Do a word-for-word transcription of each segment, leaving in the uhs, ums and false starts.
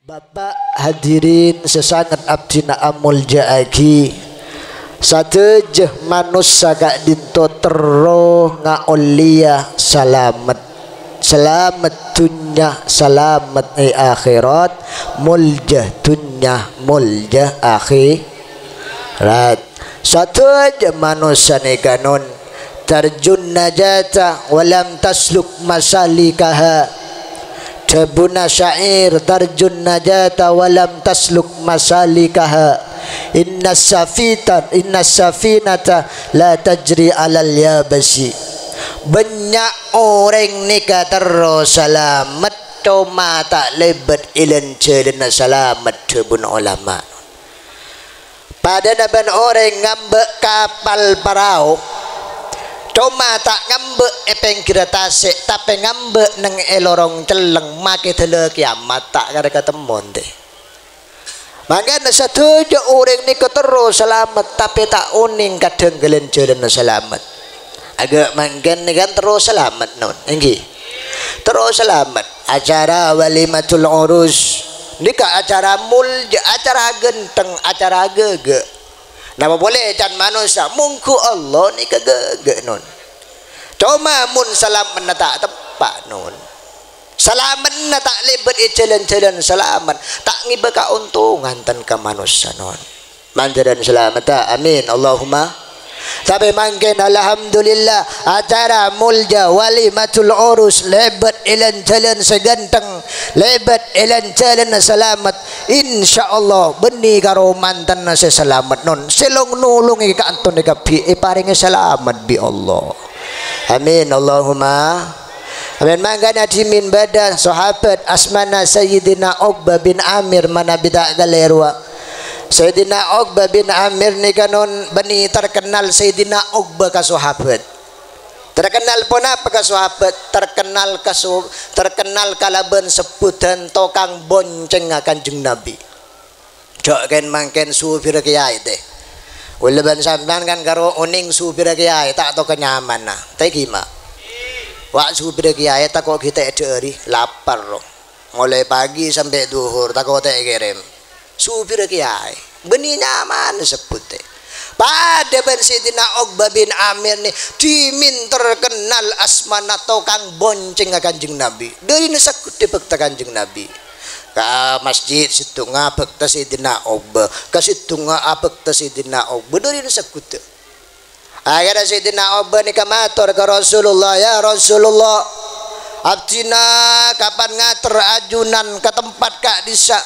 Bapa', hadirin sè sanget abdhina amolja'aghi, sadhâjâ manossa ka'dinto terro ngaollèya salamet. Salamet dhunnya, salamet è akhèrat, molja dhunnya, molja akhèrat. Sadhâjâ manossa nèka non, "Tarjun najata wa lam tasluk masalikaha." Dhâbuna syair, "Tarjun najata wa lam tasluk masalikaha. Innas safita-, innas safinata la tajri alal yabasi." Bânnya' orèng nèka terro salamet, coma ta' lèbât è lan-jhâlânna salamet, dhâbuna olama. Padâna bân orèng ngambâ' kapal parao, coma ta' ngambâ' è pèngghirra tasè', tapè ngambâ' neng è lorong celleng, makè dâlâ kèyamat ta' kèra katemmo, ènte. Mangkana sadhâjâ orèng nèka terro salamet, tapè ta' onèng kadhâng ka lan-jhâlânna salamet. Aghâ' mangkèn nèka kan terro salamet, non? Èngghi. Terro salamet. Acara walimatul urus. Nèka acara molja, acara ghântheng, acara ghâghâ'. Napa polè can manossa, mongghu Allah nèka ghâghâ', non. Coma mon salameddhâ ta' teppa', non. Salameddhâ ta' lèbât è jhâlân-jhâlân salamet, ta' ngèbâ kaontongan ten ka manossa, non. Mandhârân salameddhâ, amin, Allahumma. Tapè mangkèn, alhamdulillah, acara molja walimatul urus lèbât è lan-jhâlân sè ghântheng, lèbât è lan-jhâlân salamet. Insyaallah, bânnè karo mantanna sè salamet, non. Sè long-nolongè ka'anto nèka kabbhi èparèngè salamet bi' Allah. Amin, Allahumma. Amin. Mangkana dhimèn bâdâ sahabat asmana Sayyidina Uqbah bin Amir, manabi ta' kalèrowa. Sayyidina Uqbah bin Amir nèka non bânnè terkenal Sayyidina Uqbah ka sahabat. Terkenal ponapa ka sahabat? Terkenal ka su-, terkenal kalabân sebbhudhân tokang boncèngnga Kanjeng Nabi. Jhâ' kèn-mangkèn supirra kèyaè, tè. Kaulâ bân sampèyan kan karo onèng supirra kèyaè, ta' tao ka nyamana. Tè ghi ma'. Wa' supirra kèyaè tako' ghi' ta' èdhâ'âri, lapar, ro. Molaè pagi sampè' dhuhur, tako' ta' èkèrèm. Supirra kèyaè. Bânnè nyamana sebbhut, tè. Padâ bân Sayyidina Uqbah bin Amir nè, dhimèn terkenal asmana tokang boncèngnga Kanjeng Nabi. Dârina saghudhâ bhâkta Kanjeng Nabi. Ka masjid sèttonga bhâkta Sayyidina Uqbah, ka sèttonga abhâkta Sayyidina Uqbah, dârina saghudhâ. Akhèrra Sayyidina Uqbah nèka mator ka Rasulullah, "Ya Rasulullah, abdhina kapan ngater ajunan ka tempat ka'dissa',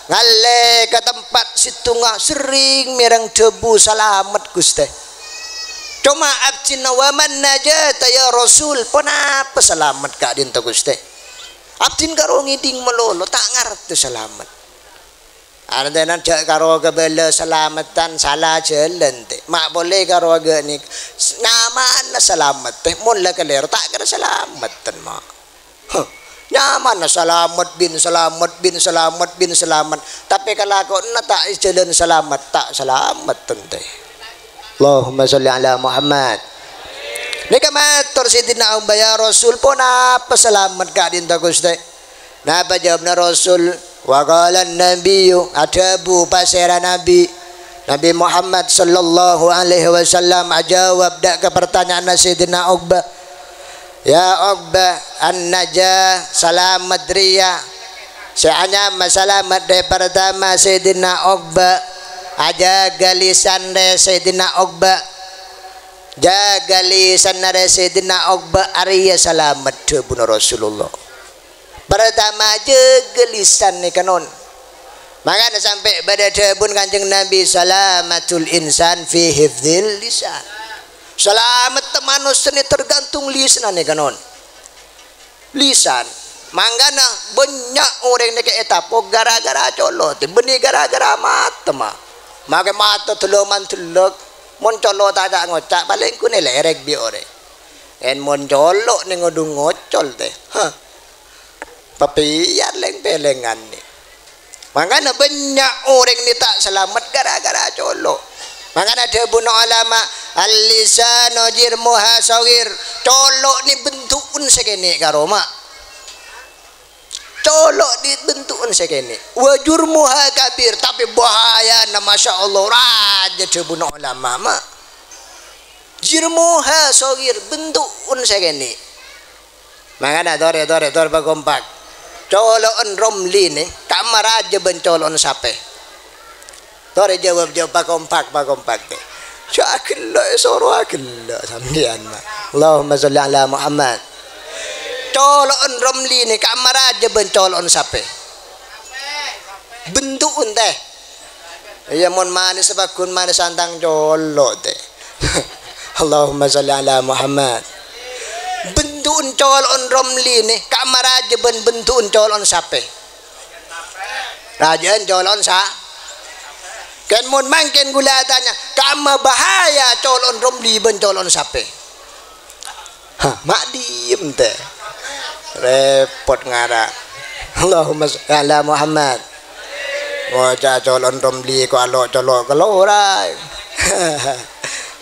ngallè ka tempat sèttonga, serrèng mèreng dhâbu salamet, Ghustè. Coma abdhina wa man najata, ya Rasul, ponapa salamet ka'dinto, Ghustè?" Abdhina karo ngèdhing malolo, ta' ngartè salamet. Artèna jhâ' karo kabâlâ salameddhân sala jhâlân, tè. Ma' polè karo aghâ' nèka. Nyamana salamet, tè. Mon la kalèro, ta' kèra salameddhân, ma'. Huh. Nyamana salamet bin salamet bin salamet bin salamet. Tapè kalakowanna ta' jhâlân salamet, ta' salameddhân, tè. Allahumma sholli ala Muhammad. Nèka mator Sayyidina Uqbah, "Ya Rasul, ponapa salamet ka'dinto, Ghustè?" Napa jâwâbbhâ Rasul? Wa qalan nabiyyu, adhâbu pasèra Nabi, Nabi Muhammad sallallahu alaihi wasallam ajâwâb dâ' ka partanya'anna Sayyidina Uqbah. "Ya Uqbah, an-najah, salamet rèya." Sè anyama salamet rè partama Sayyidina Uqbah. Ajâgâ lisan rè Sayyidina Uqbah. Jâgâ lisanna rè Sayyidina Uqbah arèya salamet, dhâbuna Rasulullah. Partama, jâgâ lisan nèka, non. Mangkana sampè' bâdâ dhâbuna Kanjeng Nabi, "Salamatul insan fi hifdzil lisan." Salameddhâ manossa nè tergantung lisanna nèka, non. Lisan. Mangkana bânnya' orèng nèka ètapok ghârâ-ghârâ colo', tè bânnè ghârâ-ghârâ mata, ma'. Makè mata dâlâman dellek, mon colo' ta' ca'-ngoca' palèng ghun èlèrèk bi' orèng. Kèng mon colo' nèng odung ngocol, tè. Hah. Papèyan lèng-pèlèngan nè. Mangkana bânnya' orèng nè ta' salamet ghârâ-ghârâ colo'. Mangkana dhâbuna olama, "Al-lisanu jirmuha shaghir." Colo' nè bentu'en sakènè' karo, ma'. Colo' dhi' bentu'en sè kènè'. Wa jurmuha kabir, tapè bahayana, masya Allah, rajâ dhâbuna ulama, ma. Jurmuha shaghir, bentu'en sè kènè'. Mangkana torè, torè, torè pakompak. Colo'en Romli nè, kamma rajâ bân colo'en sapè. Torè jâwâb, jâwâb pakompak, pakompak. Jhâ' aghellâ', èsoro aghellâ' sampèyan, ma. Allahumma sholli ala Muhammad. Colo'en Romli nè, kamma rajâ bân colo'en sapè. Bentu'en, tè. Iyâ, mon manès pagghun manès santang colo', tè. Allahumma sholli ala Muhammad. Bentu'en colo'en Romli nè, kamma rajâ bân bentu'en colo'en sapè. Rajâ'ân colo'en sa-, kèng mon mangkèn ghulâ atanya, kamma bahaya colo'en Romli bân colo'en sapè? Hah, ma' dhiyem, tè. Rèpot ngara'. Allahumma sholli ala Muhammad. Ngoca' colo'en Romli ko' alo' colo' kalora.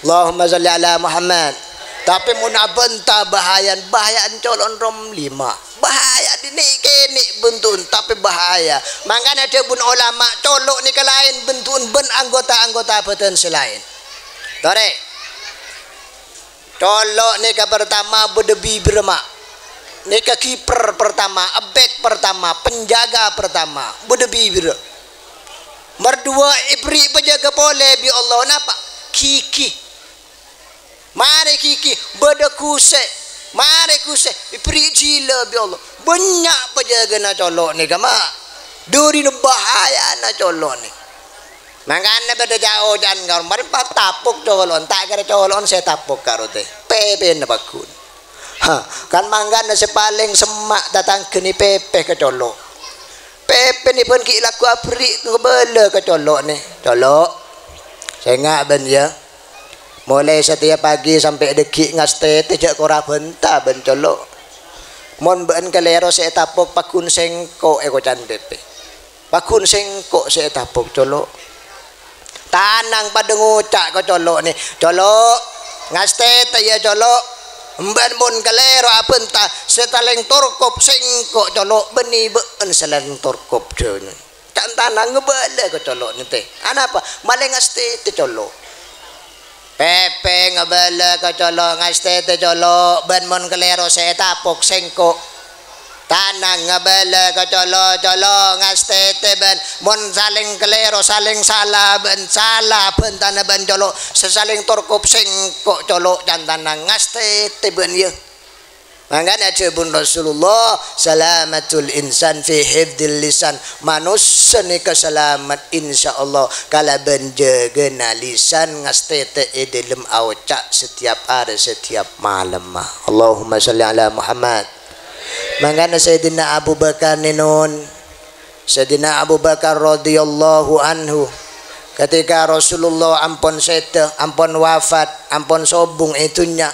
Allahumma sholli ala Muhammad. Tapè mon abânta bahayana, bahayana colo'en Romli, ma. Bahaya dhinè' kènè' bentu'en, tapè bahaya. Mangkana dhâbuna ulama, colo' nèka laèn bentu'en bân anggota-anggota bhâdhân sè laèn. Torè. Colo' nèka pertama bâdâ bibirra, ma. Nèka kiper pertama, ebek pertama, penjaga pertama, bâdâ bibirra. Mardhuwâ' èberri' pajâgâ polè bi' Allah, napa? Ghighi. Marè ghighi, bâdâ ghusè. Marè ghusè, èberri' jhilâ bi' Allah. Bânnya' pajâgâna colo' nèka, ma. Dhârina bahayana colo' nè. Mangkana bâdâ ca'-oca'an karo marè patapok colo'en, ta' kèra colo'en sè tapok karo tè. Pèpèna pagghun. Ha, kan mangkana sè palèng semma' tatangghâna pèpè ka colo'. Pèpèna bân ghi' lagghu aberri' ngabâlâ ka colo' nè. Colo', sènga' bân, yâ. Molaè satèya pagi sampè' dhâggi' ngastètè jhâ' kora bânta bân colo'. Mon bâ'ân kalèro sè ètapok pagghun sèngko' èkocan pèpè. Pagghun sèngko' sè ètapok colo'. Tanang padâ ngoca' ka colo' nè, "Colo', ngastètè yâ colo'. Embâ'ân mon kalèro abânta, sè salèng torkop sèngko' colo', bânnè bâ'ân salèng torkop jhâ." Can Tanang ngabâlâ ka colo' nè tè. Anapa? Malè ngastètè colo'. Pèpè ngabâlâ ka colo' ngastètè colo', bân mon kalèro sè ètapok sèngko'. Tanang ngabâlâ ka colo', colo' ngastètè bân mon salèng kalèro, salèng sala bân sala bântana bân colo', sè salèng torkop sèngko' colo', Can Tanang ngastètè bân yâ. Mangkana dhâbuna Rasulullah, "Salamatul insan fi hifdzil lisan." Manossa nèka salamet, insyaallah, kalabân jâgâna lisan, ngastètè è dâlem aoca' setiap arè, setiap malem. Allahumma sholli ala Muhammad. Mangkana Sayyidina Abu Bakar nènon, Sayyidina Abu Bakar radhiyallahu anhu, ketika Rasulullah ampon sèdhâ, ampon wafat, ampon sobung è dhunnya,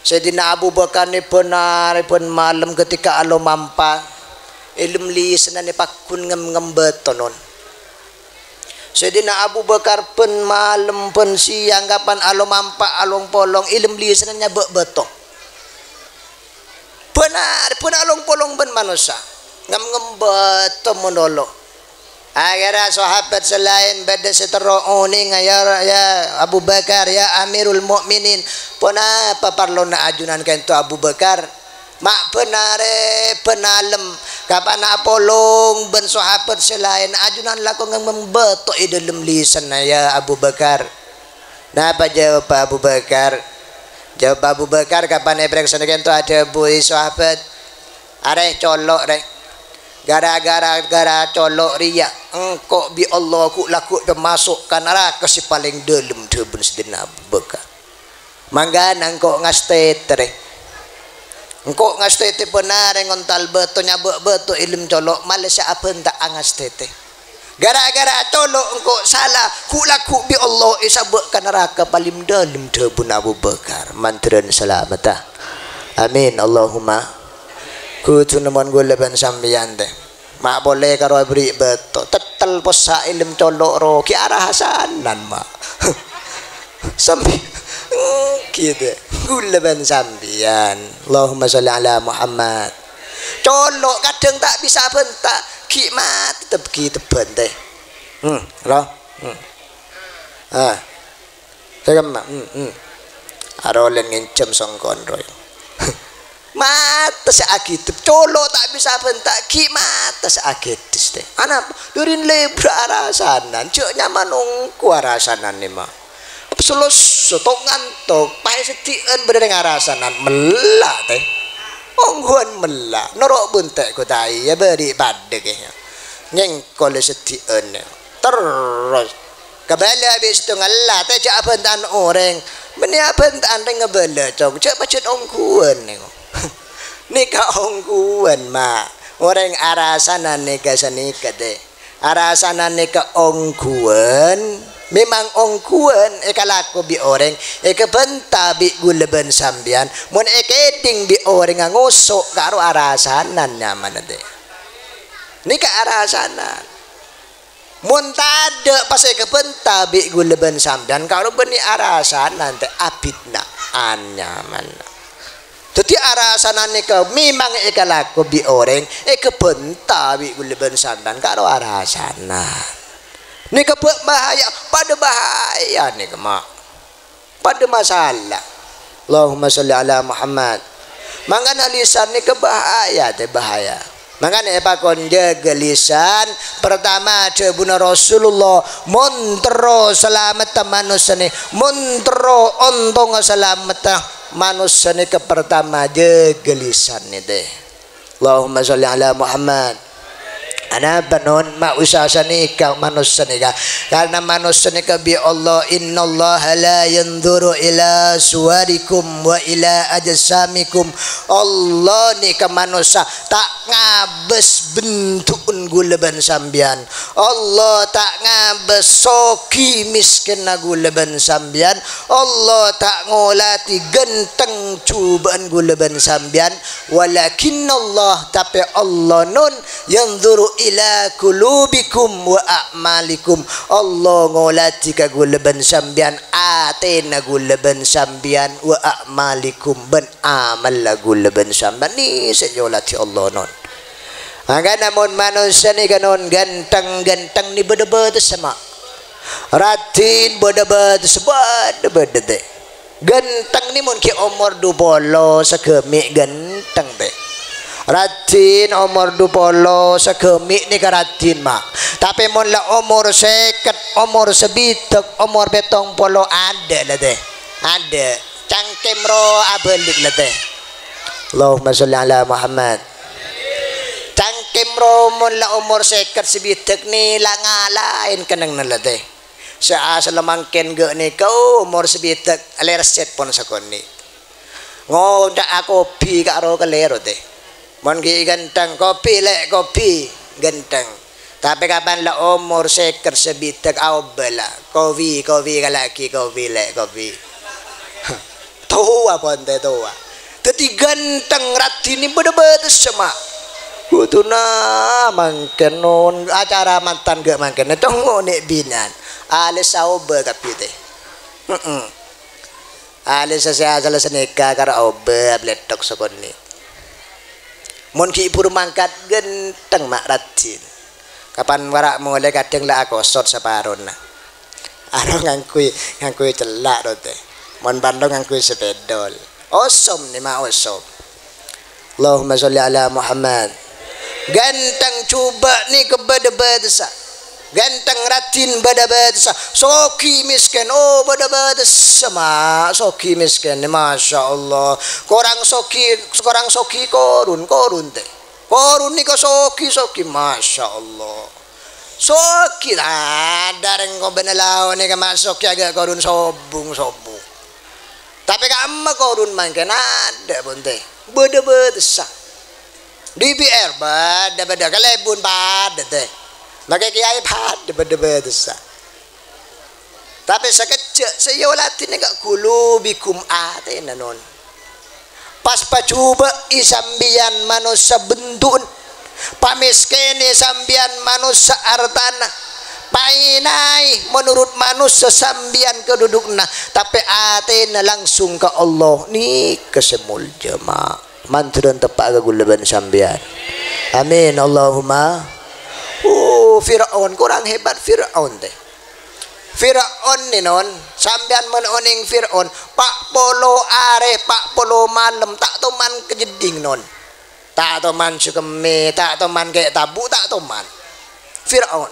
Sayyidina Abu Bakar nè bân arè bân malem ketika alomampa, è dâlem lisanna nè pagghun ngem-ngem bâto, non. Sayyidina Abu Bakar bân malem bân sèyang kapan alomampa along-polong, è dâlem lisanna nyabâ' bâto. Bân arè bân along-polong bân manossa, ngem-ngem bâto mon olo. Akhèrra sahabat sè laèn bâdâ sè terro onènga, "Ya, ya Abu Bakar, ya Amirul Mukminin, ponapa parlona ajunan ka'ènto Abu Bakar? Ma' bân arè bân alem, kapan apolong bân sahabat sè laèn, ajunan lako ngem-ngem bâto è dâlem lisanna, ya Abu Bakar." Napa jawab Abu Bakar? Jawab Abu Bakar, kapan èparèksana ka'ènto adhâbu, "È sahabat, arè colo', rè. Gara-gara, gara colo' rèya, engko' bi' Allah ghu'-lagghu' èpamaso' ka naraka sè palèng dâlem," dhâbuna Sayyidina Abu Bakar. "Mangkana engko' ngastètè, rè. Engko' ngastètè bân arè ngontal bâto, nyabâ' bâto è dâlem colo', malè sè abânta angastètè. Gara-gara colo' engko' sala, ghu'-lagghu' bi' Allah èsabâ' ka naraka palèng dâlem," dhâbuna Abu Bakar. Mandhârân salamet, ah. Amin, Allahumma. Kodhuna mon ghulâ bân sampèyan, tè. Ma' polè karo aberri' bâto. Tettel possa' è dâlem colo' rowa, ghi' arahasanan, ma'. Sambi-, gitu. Ghulâ bân sampèyan. Allahumma sholli ala Muhammad. Colo' kadhâng ta' bisa abhânta, ghi' matè tep-, ghi' tebbhân tè. Hmm, lo. Hmm. Ah. Sè kemma, hmm, hmm. Arolèn ngènjhâm songkon roy. Matè sè aghidep, colo' ta' bisa abhânta, ghi' matè sè aghidep tè. Anapa? Dhâri lebur arasanan, jhâ' nyaman ongghu arasanan nèma. Selosso, tok-ngantok, paè seddi'ân bâdâ rèng arasanan, mella' tè. Ongghuwân mella', noro' bunte' ghu taè, ya bâri' padâ kèya. Ngèngkol seddi'ân. Terros. Kabâlâ bi' sèttong ella, tè jhâ' abhânta'an orèng. Bânnè abhânta'an rèng ngabâlâ, cong. Jhâ' pajhât ongghuwân, nèko. Nèka ongghuwân, ma'. Orèng arasanan nèka sanèka, tè. Arasanan nèka ongghuwân, memang ongghuwân èkalako bi' orèng, èkabânta bi' ghulâ bân sampèyan, mon èkèdhing bi' orèngnga ngoso' karo arasanan nyamana tè. Nèka arasanan. Mon tadâ' pas èkabânta bi' ghulâ bân sampèyan, karo bânnè arasanan tè abitna anyamana. Dhâddhi arasanan nèka memang èkalako bi' orèng, èkabânta bi' ghulâ bân sampèyan karo arasanan. Nèka bâ-, bahaya, padâ bahaya nèka, ma'. Padâ masalah. Allahumma sholli ala Muhammad. Mangkana lisan nèka bahaya, tè bahaya. Mangkana èpakon jâgâ lisan. Pertama, dhâbuna Rasulullah, mon terro salametta manossa nè-, mon terro ontongnga salametta manossa nèka, pertama jâgâ lisan nè, tè. Allahumma sholli ala Muhammad. Anapa, non, ma' usa sanèka manossa nèka? Karna manossa nèka bi' Allah, "Innallaha la yanzuru ila suwarikum wa ila ajsamikum." Allah nèka manossa ta' ngabâs bentu'en ghulâ bân sampèyan. Allah ta' ngabâs soghi mèskènna ghulâ bân sampèyan. Allah ta' ngolatè ghântheng jhubâ'en ghulâ bân sampèyan. Walakinnallah, tapè Allah, non, yanzuru ila qulubikum wa a'malikum. Allah ngolatè ka ghulâ bân sampèyan, atèna ghulâ bân sampèyan, wa a'malikum, bân amalla ghulâ bân sampèyan. Nè sè èolatè Allah, non. Mangkana mon manossa nèka, non, ghântheng-ghântheng nè bâdâ bâtessa, ma'. Raddhin bâdâ bâtessa, bâdâ-bâdâ, tè. Ghântheng nè mon ghi' omor du polo saghâmi' ghântheng, tè. Raddhin omor du polo saghâmi' nèka raddhin, ma'. Tapè mon la omor sèket, omor sabidhâk, omor pèttong polo, adâ' la, tè. Adâ'. Cangkem ro abâlik la, tè. Allahumma sholli ala Muhammad. Cangkem ro mon la omor sèket sabidhâk nè la ngalaèn kennengnganna la, tè. Sè asalla mangkèn ghâ' nèka, oh, omor sabidhâk, lèrset pon sakonè'. Ngoca'a kobi karo kalèro, tè. Mon ghi' ghântheng, "Kobi, Lè', kobi," ghântheng. Tapè kapan la omor sèket sabidhâk, aobâ la, "Kobi, kobi, kalaghi, kobi, Lè', kobi." Towa, pon tè, towa. Dhâddhi ghântheng raddhin nè bâdâ bâtessa, ma'. Kodhuna mangkèn, non, acara mantan ghâ' mangkèn, cong, ngonè' binè'an. Alès aobâ kabbhi, tè. Heeh. Alès sè asalla sanèka karo aobâ, ablèthok sakonè'. Mon ghi' buru mangkat, ghântheng, ma', raddhin. Kapan para' molè kadhâng la akosot saparona. Aro ngangghuy, ngangghuy cella' ro tè. Mon parlo ngangghuy spidol. Osom nè, ma', osom. Allahumma sholli ala Muhammad. Ghântheng jhubâ' nèka bâdâ bâtessa. Ghântheng raddhin bâdâ bâtessa. Soghi mèskèn, oh, bâdâ bâtessa, ma'. Soghi mèskèn, masya Allah. Korang soghi, korang soghi korun, korun tè. Korun nèka soghi, soghi, masya Allah. Soghi, adâ' rèng kobâna lao' nèka, ma', soghi aghâ' korun sobung-sobung. Tapè ka'emma korun mangkèn adâ', pon tè. Bâdâ bâtessa. D P R bâdâ-bâdâ, kalèbun padâ, tè. Makè kèyaè padâ, bâdâ bâtessa. Tapè sakejjhâ' sè èolatè nèka qulubikum, atèna, non. Pas pajhubâ'i sampèyan manossa bentu'en, pamèskènè sampèyan manossa artana, paènaè menurut manossa sampèyan kadhudhu'na, tapè atèna langsung ka Allah, nèka sè molja, ma'. Mandhârân teppa'a ka kaulâ bân sampèyan. Amin, Allahumma. Oh, Fir'aun, korang hebat Fir'aun, tè. Fir'aun nè, non, sampèyan mon onèng Fir'aun, pa' polo arè, pa' polo malem, ta' toman ka jeddhing, non. Ta' toman jhâkemmè, ta' toman kè' tabu', ta' toman. Fir'aun.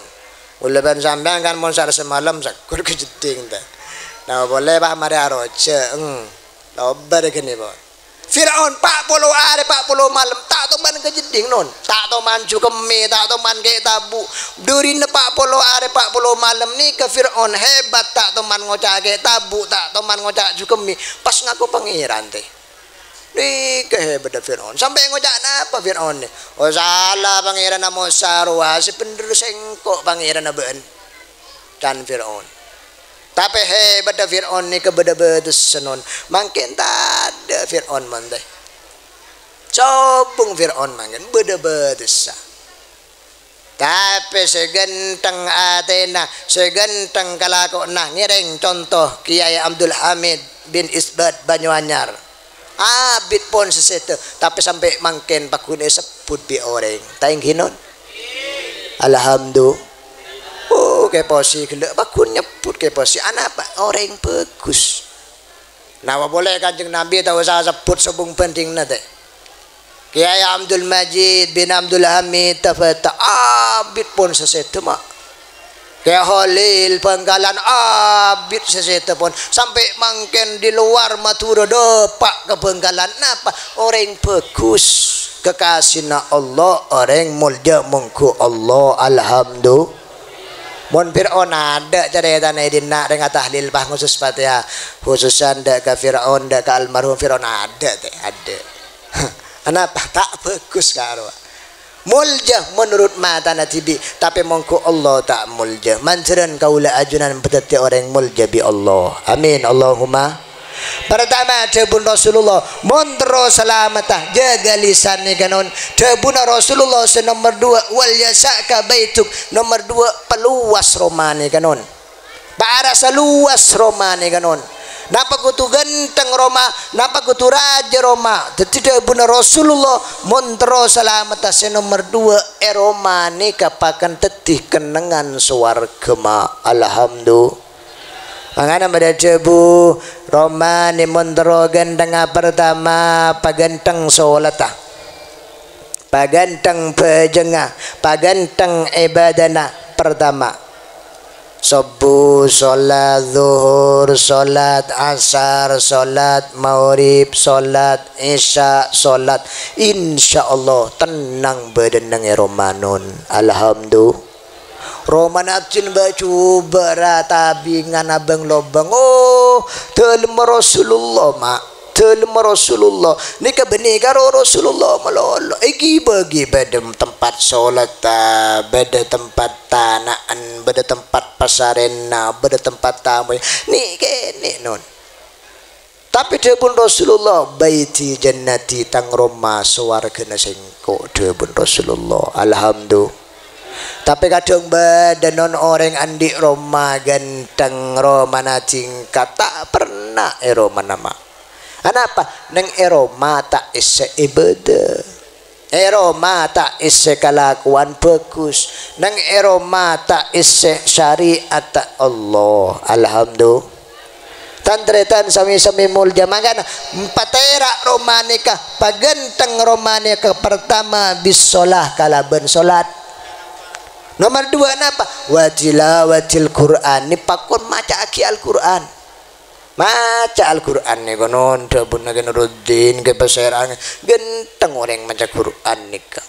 Kaulâ bân sampèyan kan mon sa'arè samalem, sagghur ka jeddhing, tè. Nah, polè, Pa', marè arojâ, eng. Lobâr ghâniko. Fir'aun pa' polo arè, pa' polo malem, ta' toman ka jeddhing, non. Ta' toman jhâkemmè, ta' toman kè' tabu'. Dhurina pa' polo arè, pa' polo malem nèka Fir'aun hebat, ta' toman ngoca' kè' tabu', ta' toman ngoca' jhâkemmè. Pas ngako pangèran, tè. Nèka hebadhâ Fir'aun. Sampè' ngoca' napa Fir'aun nè? "Oh, sala Pangèranna Mosa rowa, sè bhendher sèngko' Pangèranna bâ'na," can Fir'aun. Tapè hebadhâ Fir'aun nèka bâdâ bâtessa, non. Mangkèn tadâ' Fir'aun mon tè. Sobung Fir'aun mangkèn bâdâ bâtessa. Tapè sè ghântheng atèna, sè ghântheng kalakowanna, ngèrèng conto Kiai Abdul Hamid bin Isbat Banyuanyar. Abit pon sè sèdhâ, tapè sampè' mangkèn pagghun èsebbhut bi' orèng. Ta' èngghi, non? Alhamdulillah. Oh, Kè Posi ghellâ' pagghun nyebbhut Kè Posi. Anapa? Orèng bhâghus. Napa polè Kanjeng Nabi ta' osa sebbhut sobung bhândhingnga, tè. Kiai Abdul Majid bin Abdul Hamid Tabata abit pon sè sèdhâ, ma'. Kè Kholil Bhângkalan abit sè sèdhâ pon. Sampè' mangkèn di luar Madhurâ dâpa' ka Bhângkalan. Napa? Orèng bhâghus. Kekasina Allah, orèng molja mongghu Allah. Alhamdulillah. Mon Fir'aun adâ' carètana è dinna' rèng atahlil, pas ngosus Fatihah. Khususan dâ' ka Fir'aun, dâ' ka almarhum Fir'aun adâ', tè, adâ'. Anapa? Ta' bhâghus karo. Molja menurut matana dhibi', tapè mongghu Allah ta' molja. Mandhârân kaulâ ajunan dhâddhi orèng molja bi' Allah. Amin. Allahumma. Partama, dhâbuna Rasulullah, "Mon terro salametta, jâgâ lisan nèka, non." Dhâbuna Rasulullah sè nomer duwâ', "Wal yasa'ka baituk." Nomer duwâ', paluwas roma nèka, non. Paarassa luwas roma nèka, non. Napa kodhu ghântheng roma, napa kodhu rajâ roma. Dhâddhi dhâbuna Rasulullah, "Mon terro salametta sè nomer duwâ' è roma nèka pakan dhâddhi kennengngan sowarghâ, ma'." Alhamdulillah. Mangkana bâdâ dhâbu, roma nè mon terro ghânthengnga partama, paghântheng solatta. Paghântheng bhâjângnga, paghântheng ibâdâna partama. Sobbhu, solat zuhur, solat asar, solat maghrib, solat isya, solat. Insyaallah, tennang bâdâna è roma, non. Alhamdulillah. Romana jin bâ-, jubâ' ra tabingan abâng-lobâng. Oh, dâlemma Rasulullah, ma'. Dâlemma Rasulullah. Nèka bânnè karo Rasulullah malolo. Èghi-bâghi bâdâ tempat solatta, bâdâ tempat tana'an, bâdâ tempat pasarèna, bâdâ tempat tamoy. Nè'-kènè', non. Tapè dhâbuna Rasulullah, "Baiti jannati, tang roma sowarghâna sèngko'," dhâbuna Rasulullah. Alhamdulillah. Tapè kadhâng bâdâ, non, orèng andi' roma ghântheng, romana jingkat, ta' pernah è romana, ma'. Anapa? Neng è roma ta' èssè ibâdâ. È roma ta' èssè kalakowan bhâghus, neng è roma ta' èssè syari'atta Allah. Alhamdulillah. Tan-tarètan sami-sami molja, mangkana patèra' roma nèka paghântheng roma nèka partama bissolah kalabân solat. Nomer duwâ' napa? Wa tilawatil Qur'an, nè pakon maca'aghi Al-Qur'an. Maca Al-Qur'an nèka, non, dhâbuna Kè Nuruddin, Kè Pasèrang, ghântheng orèng maca Qur'an nèka.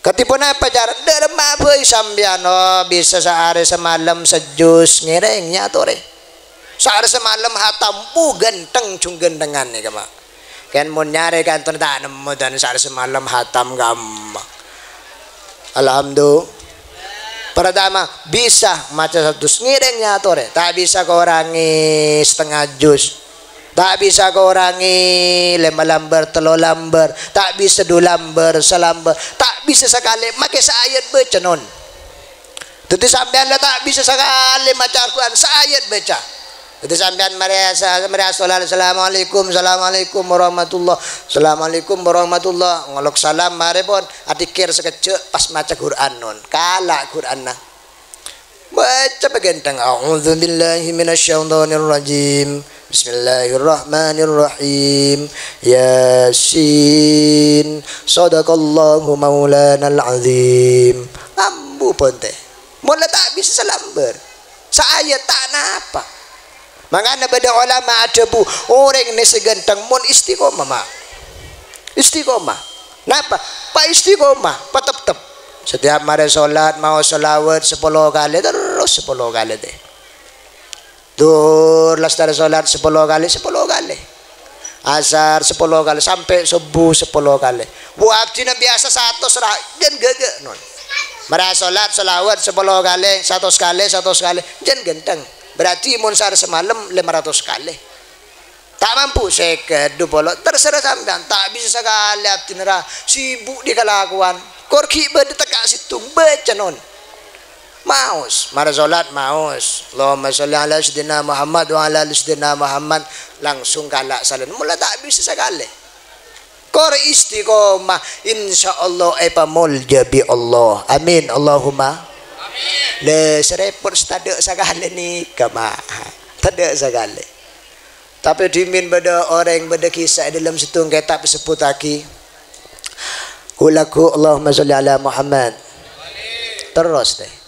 Kadhi ponapa carana? Dâ' remma bhâi sampèyan, oh, bisa saarè samalem sajus ngèrèng nyatorè. Saarè samalem hatam, bu, ghântheng jung ghânthengan nèka, ma'. Kèng mon nyarè kantona ta' nemmo, dan saarè samalem hatam kamma. Alhamdulillah. Partama, bisa maca satus, ngèrèng nyatorè. Ta' bisa korangè satengnga jus. Ta' bisa korangè lèma lambâr, tello lambâr. Ta' bisa du lambâr, salambâr. Ta' bisa sakalè makè saayat baca, non. Dhâddhi sampèyan la ta' bisa sakalè maca Al-Qur'an, saayat baca. Dhâddhi sampèyan marè sa-, marè asolat, "Assalamualaikum, assalamualaikum warahmatullah, assalamualaikum warahmatullah." Ngolok salam, marè pon, adhikir sakejjhâ' pas maca Qur'an, non. Kala' Qur'anna. Maca paghântèng, "A'udzubillahi minasyaitonirrajim. Bismillahirrahmanirrahim. Yasin. Shadaqallahu maulanal azim." Ambu pon tè. Mon la ta' bisa salambâr. Saayat ta' napa. Mangkana bâdâ olama adhâbu, orèng nè sè ghântheng mon istiqomah, Ma'. Istiqomah. Napa? Pa istiqomah, pateptep. Setiap marè solat, maos shalawat sapolo kalè, terros sapolo kalè tè. Dhuhur, lastarè solat sapolo kalè, sapolo kalè. Asar sapolo kalè, sampè' sobbhu sapolo kalè. Bu, abdhina biyasa satos ra, jân ghâghâ, non. Marè solat, shalawat sapolo kalè, satos kalè, satos kalè, jân ghântheng. Berarti mon sahar samalem lèma ratos kalè. Ta' mampu, sèket, dhu polo, terserah sampèyan. Ta' bisa sakalè abdhina ra, sibuk dhi kalakowan. Kor ghi' bâdâ tekka' sèttong, baca, non. Maos, marè solat maos. Allahumma sholli ala sayyidina Muhammad wa ala ali sayyidina Muhammad. Langsung kala' salèn. Mon la ta' bisa sakalè. Kor istiqomah, insyaallah èpamolja bi' Allah. Amin, Allahumma. Amin. Lè, sè rèpot sè tadâ' sakalè nèka, Ma'. Tadâ' sakalè. Tapè dhimèn bâdâ orèng, bâdâ kisah è dâlem sèttong kètab èsebbhuttaghi. Hu-, lagu Allahumma sholli ala Muhammad. Terros tè.